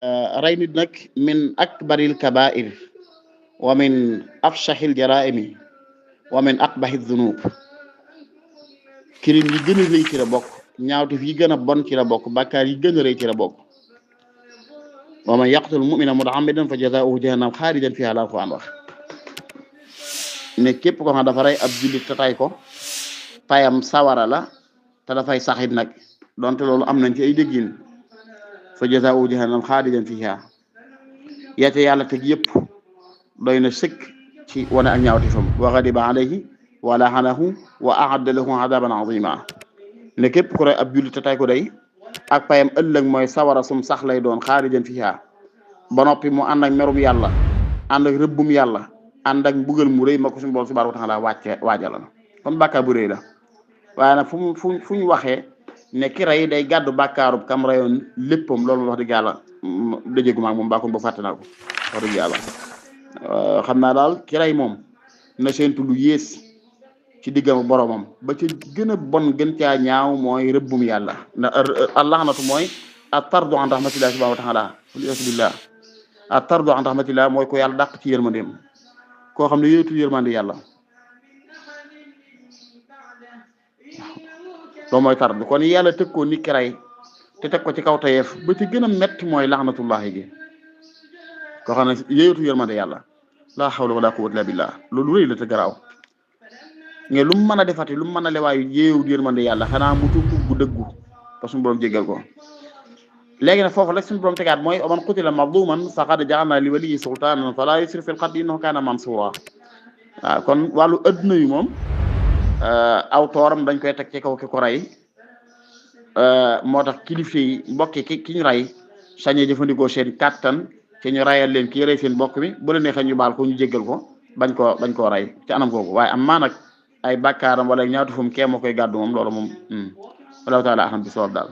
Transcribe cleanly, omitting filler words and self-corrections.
rey nit nag min akbaril kabair wa min afshahil jaraimi wa min aqbahi dhunub crime yi gën a rëy ci la bokk ñaawteef yi gën a bon ci la bokk bàkkaar yi gën a rëy ci la bokk wa man yaqtul mu'mina muta'ammidan fa jazaa'uhu jahannam xaalidan fiha la Alxuraan wax ne képp ko xam dafa rey ab jullit te tay ko payam sawara la te dafay saxit nag donte loolu am nañ ci ay déggin fa jazaa'uhu jahannam xaalidan fiha yeete yàlla teg yëpp doy na sëkk ci wane ak ñaawteefam wa ghadiba alayhi wa la'anahu wa a'adda lahu 'adaban 'azima ne képp ku rey ab jullit te tay ko day ak payam ëllëg mooy sawara sum sax lay doon xaalidan fiha ba noppi mu ànd ak merum yàlla ànd ak rëbbum yàlla ànd ak mbugal mu rëy ma ko suñu borom subhanahu wa ta'ala waajal na kon bàkkaar bu rëy la waaye nag fu ñu waxee ne ki rey day gàddu bàkkaarub kam reyoon léppam loolu wax dëgg yàlla dëjëgu maag moom bàkkoon ba fàtte naa ko wax dëgg yàlla xam naa daal ki rey moom na seentu lu yées ci diggam boromam ba ci gën a bon gën caa ñaaw mooy rëbbum yàlla ndax allahnatu mooy at-tardu an rahmatillah subhanahu wa ta'ala billah at-tardu an rahmatillah mooy ko yàlla dàq ci yërmandeem koo xam ne yéetu yërmande yàlla loolu mooy tardu kon yàlla teg ko nit ki rey te teg ko ci kaw tayeef ba ci gën a metti mooy laxnatullahi gi koo xam ne yéetu yërmande yàlla la hawla wala quwwata illa billah loolu rëy la te garaaw nga lu mu mën a defati lu mu mën a lewaayu yéewu yërmande yàlla xanaa mu tuub bu dëggu ba suñu borom jéggal ko léegi nag foofu la suñu borom tegaat mooy man qutila mazluman faqad ja'alna li waliyyi sultanan fala yusrif fil qatl innahu kana mansura waaw kon wàllu adduna yu moom aw tooram dañ koy teg ci kaw ki ko rey moo tax kilifa yi mbokki ki ñu rey sañee jëfandikoo seen kàttan ci ñu reyal leen kii rey seen mbokk mi bu la neexee ñu baal ko ñu jéggal ko bañ koo rey ci anam googu waaye am maa nag ay bàkkaaram wala ñaatu fu mu kee moo koy gàddu moom loolu moom wallahu taala aham bi sawab daal